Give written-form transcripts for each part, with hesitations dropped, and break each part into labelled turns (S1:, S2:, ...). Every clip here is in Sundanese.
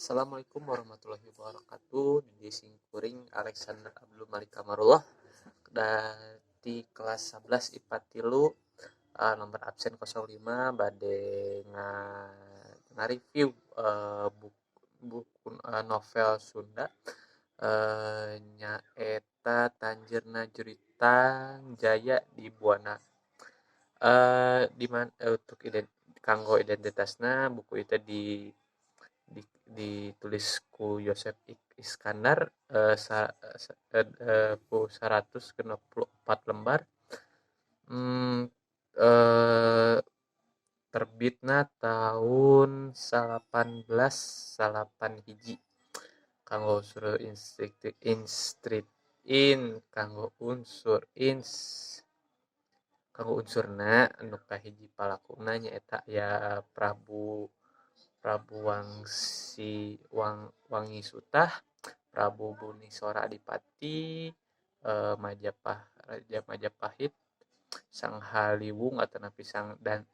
S1: Assalamualaikum warahmatullahi wabarakatuh. Di simkuring Alexander Abdul Malik Kamarullah dari kelas 11 IPA 3, nomor absen 05, bade nga-review buku, buku novel Sunda, nyaeta Tanjeurna Juritang Jaya di Buana. Di mana untuk kanggo identitasna, buku itu ditulis ku Yosef Iskandar, ku 164 lembar, terbitna tahun 1891. Kanggo unsur instrit in kanggo unsur ins kanggo unsurna, anu kahiji palakuna nyaeta ya Prabu Prabu Wangsi Wang Wangi Sutah, Prabu Bunisora Adipati, Majapah Raja Majapahit, Sang Haliwung atanapi Sang dan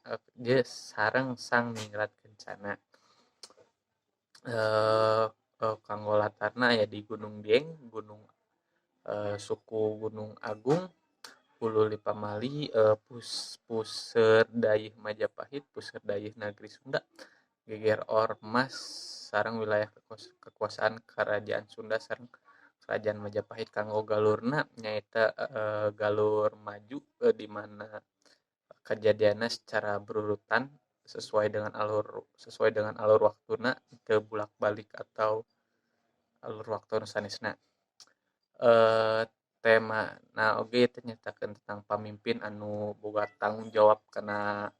S1: sareng Sang Ningrat Kencana. Kanggo latarna aya di Gunung Dieng, Gunung suku Gunung Agung, Hulu Lipamali, puseur dayeuh Majapahit, puseur dayeuh Negeri Sunda, geger ormas sareng wilayah kekuasaan Kerajaan Sunda sareng Kerajaan Majapahit. Kanggo galurna nyaeta galur maju, di mana kejadianna secara berurutan sesuai dengan alur waktuna, teu bulak-balik atau alur waktu nu sanesna. Temana oge teh nyaritakeun tentang pamimpin anu boga tanggung jawab kana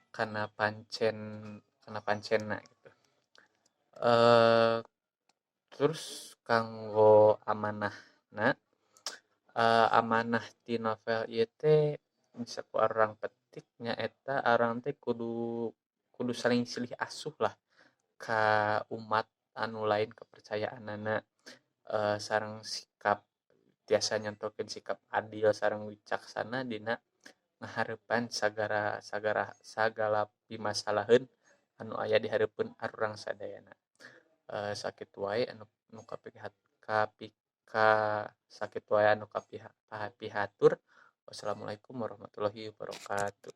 S1: kana pancen kana pancenna gitu. Terus kanggo amanahna, amanah ti novel ieu teh bisa ku arurang petik nyaeta arurang teh kudu kudu saling silih asuh lah ka umat anu lain kepercayaanana, sareng sikap tiasa nyontohkeun sikap adil sareng wicaksana dina ngahareupan sagara sagara sagala pimasalaheun anu aya di hareupeun arurang sadayana. Sakitu wae anu nu sakitu wae anu kapihatur. Wassalamualaikum warahmatullahi wabarakatuh.